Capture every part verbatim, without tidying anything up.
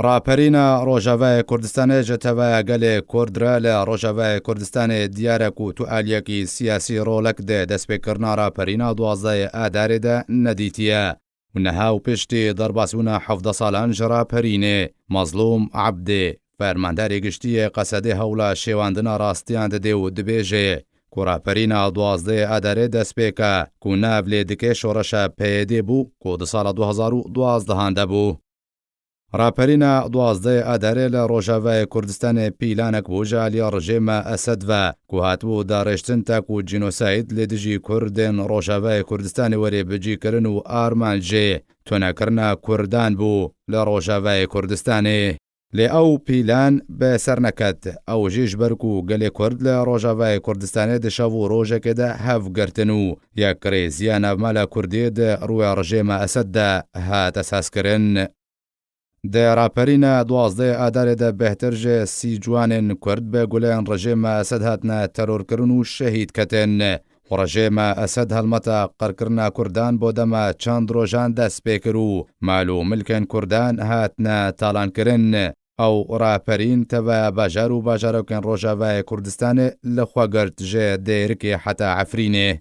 Raperîna Rojavayê Kurdistanê ji teveya gelê Kurd re li Rojavayê Kurdistanê diyar e ku tu aliyekî siyasî rolek di destpêkirina raperîna duwazdehê Adarê de nedîtiye û niha û piştî derbasbûna hevdeh salan ji raperînê Mazlûm Ebdê, fermandarê giştî yê Qesedê hewla şêwandina rastiyan dide û dibêje ku raperîna duwazdehê Adarê dest pê ke ku nav lê dike şoreşa P Y D'ê bû ku di sala du hezar û duwazdeh de bû. Raperîna duwazdehê Adarê li Rojavayê Kurdistanê pîlanek bû ji alî rejêma Esed ve ku hatibû darêştin ta ku cînosayd li dijî Kurdên Rojavayê Kurdistanê were bicîkirin û armanc jê tunekirina Kurdan bû li Rojavayê Kurdistanê. Lê ew pîlan bi ser neket. Ew jî ji ber ku gelê Kurd li Rojavayê Kurdistanê di şev û rojekê de hev girtin û yekrêziya navmala Kurdî di rûyê rejêma Esed de hat esas kirin. Di raperîna duwazdehê Adarê de bêhtir ji sî ciwanên Kurd bi gulên rejêma Esed hatine terorkirin û şehîd ketin. Rejêma Esed helmeta qirkirina Kurdan bo dema çend rojan dest pê kir û mal û milkên Kurdan hatine talankirin. Ew raperîn teveya bajar û bajarokên Rojavayê Kurdistanê li xwe girt ji Dêrikê heta Efrînê.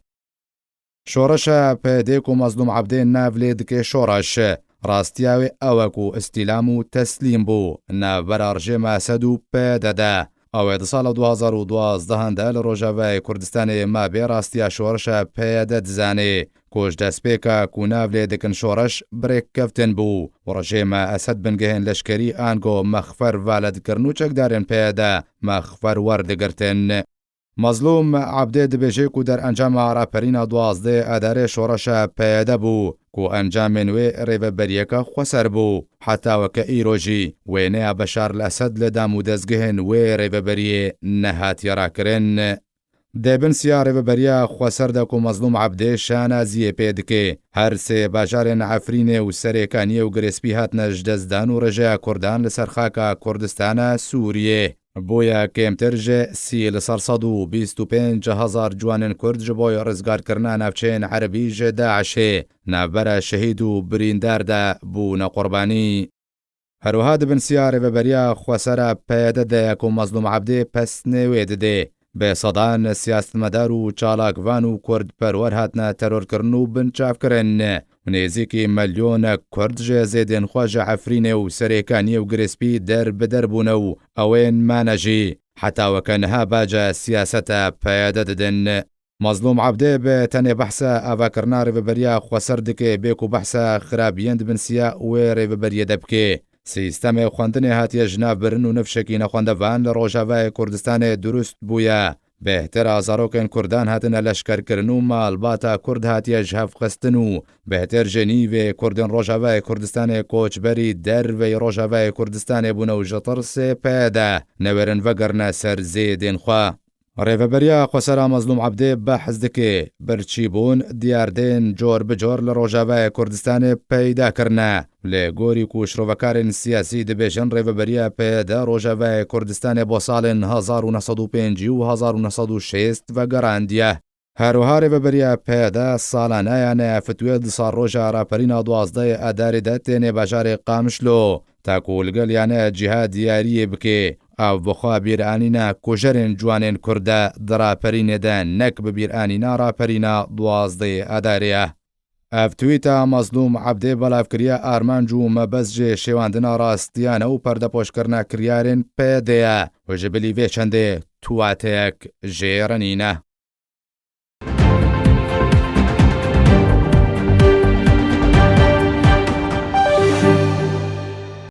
Şoreşa P Y D ku Mazlûm Ebdê nav lê dike şoreş, rastiya wê ew e ku îstîlam û teslîm bû navbera rejêma Esed û P Y D de. Ew ê di sala du hezar û duwazdeh de li Rojavayê Kurdistanê mabê rastiya şoreşa P Y D dizanê ku ji destpêka ku nav lê dikin şoreş bi rêkkeftin bû û rejêma Esed bingehên leşkerî ango mexfer valet dikirin û çekdarên P Y D mexfer werdigirtin. Mazlûm Ebdê dibêje ku derencama raperîna duwazdehê Adarê şoreşa P Y D bû, ku encamên wê rêveberiyeke xweser bû. Heta weke îro jî wêneya Beşar el Esed li dam û dezgehên wê rêveberiyê nehatiye rakirin. Di bin siya rêveberiya xweser de ku Mazlûm Ebdê şanaziyê pê dike, her sê bajarên Efrînê û Serêkaniyê û Girêspî hatine ji destdan û rêjeya Kurdan li ser xaka Kurdistana Sûriyê. Bûye kêmtir ji sî li ser sed û bîst û pênc hezar ciwanên Kurd ji bo rizgarkirina navçeyên erebî ji DAIŞê navbera şehîd û birîndar de bûne qurbanî. Her wiha di bin siya rêveberiya xwesera P Y D de ye ku Mazlûm Ebdê pesnê wê didê. Bi sedan siyasetmedar û çalakvan û kurdperwer hatine terorkirin û binçavkirin. Nêzîkî milyonek Kurd ji zêdên xwe ji Efrînê û Serêkaniyê û Girêspî der bi der bûne û ew ên mane jî heta weke niha baca siyaseta P Y D didin. Mazlûm Ebdê bi tenê behsa avakirina rêveberiya xweser dike, bê ku behsa xirabiyên di bin siya wê rêveberiyê de bike. Sîstemê xwendinê hatiye ji nav birin û nifşekî nexwendevan li Rojavayê Kurdistanê durust bûye. Bêhtir a zarokên Kurdan hatine leşkerkirin û malbata Kurd hatiye ji hev xistin û bêhtir ji nîvê Kurdên Rojavayê Kurdistanê koçberî derveyî Rojavayê Kurdistanê bûne û ji tirsê P Y D newêrin vegerine ser zêdên xwe. Rêveberiya Xwesera Mazlûm Ebdê behs dike, birçîbûn diyardên cor bi cor li Rojavayê Kurdistanê peyda kirine. Li gorî ku şirovekarên siyasî dibêjin, rêveberiya P Y D Rojavayê Kurdistanê bo salên hezar û neh sed û pêncî û hezar û neh sed û şêst vegerandiye. Her wiha rêveberiya P Y D sala nayane fitwê di sal roja raperîna duwazdehê Adarê de têne bajarê Qamişlo, ta ku li gel yane ciha diyariyê bike, ew bi xwe bîranîna kujerên ciwanên Kurd e di raperînê de, nek bi bîranîna raperîna duwazdehê Adarê ye. Ev twîta Mazlûm Ebdê belav kiriye, armanc û mebest jê şêwandina rastiyan e û perdepoşkirina kiryarên P Y D ye û ji bilî vê çendê twateyek jêre nîne.